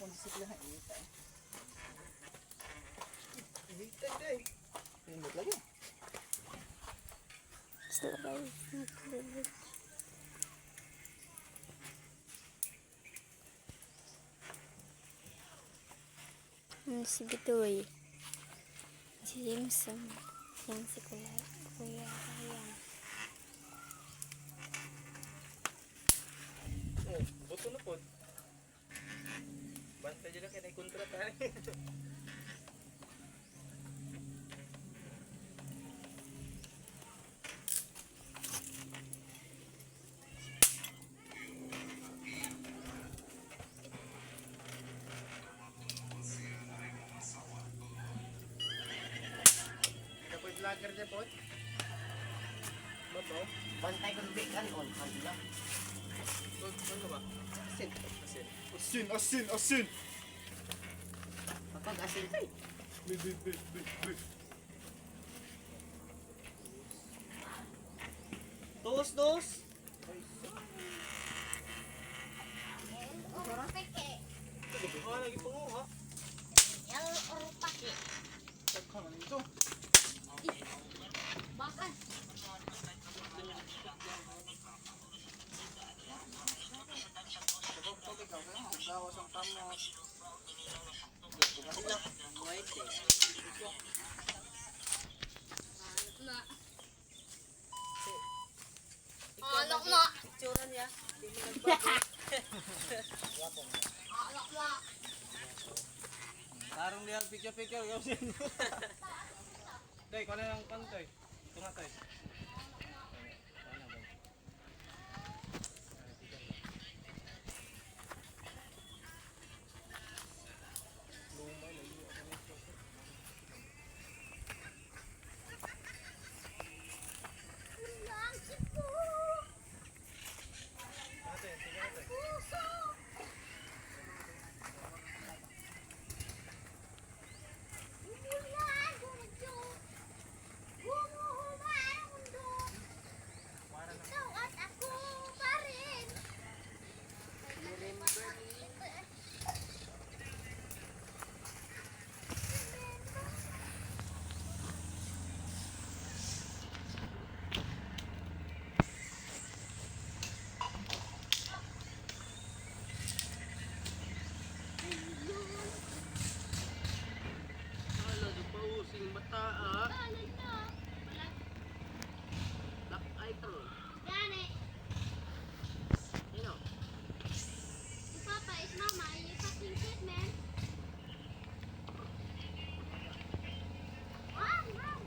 Kung sikla na inita eh. Inita day. Init lagi. Sila guys. Ano si Bitoy? Si Jameson. Yan si Kuya. Kuya Ryan. Oh, buto na po. Bantay dyan lang kaya kontrata. Kapoy vlogger dyan po. Bato? Bantay ko bigan on kanila. Ano ba? Asin. Asin. Asin, asin, asin! Kapag asin kay. B, B, B, B, B. Dos, dos! Oh, lagi po ha? Tagka man ito. Gawas ang kamot. Alok na. Itsura niya. Alok na. Tarong diyan picture picture gawas yan. Tay, kuha na lang kan tay. Ito nga tay. Ikaw at ako pa rin. Ala do pausing mata ah. Lakay karon. Gani. Sino? Si Papa is Mama. You fucking shit, man. Wow, wow.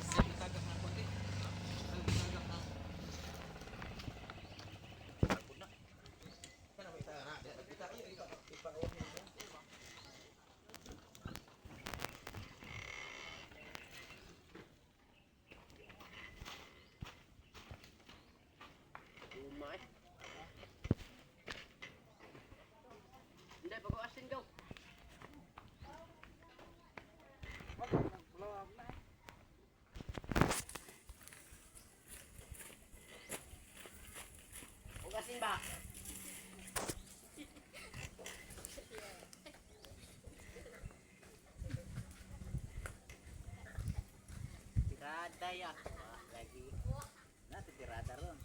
Tagak na konti. Tagak na. Umay. Hindi pag asin daw. Og asin ba? Tirada ya. Wah, lagi. Na tirada ron.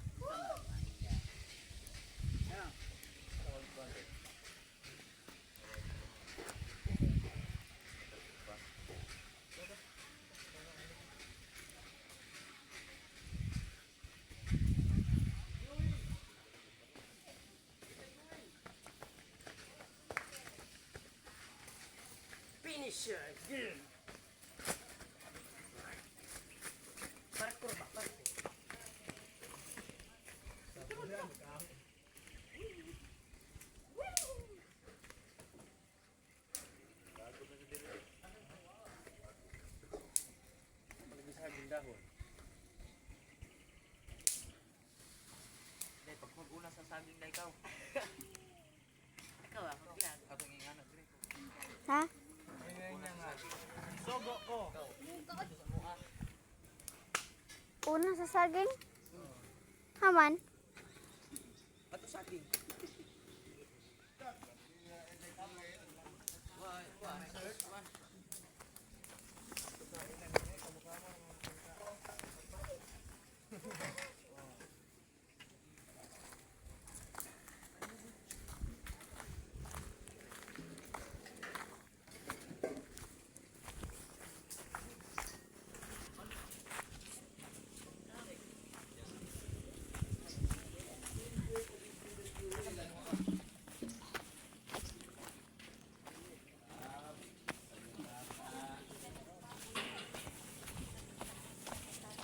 Finish again. Parkour ba? Parkour. Palagi sa haging dahon. Dahil pag mag-una sa saging na ikaw. Ikaw ah, pagbilag. Atong ingana dire. Ha? Sogo ko. Una sa saging? Haman. Ato saging.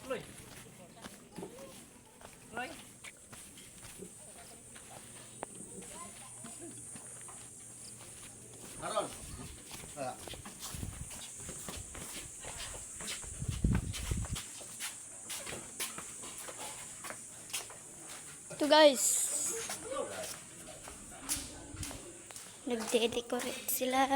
Tuloy. Tuloy. Karon. Wala. Ito, guys. Nagde-decorate sila.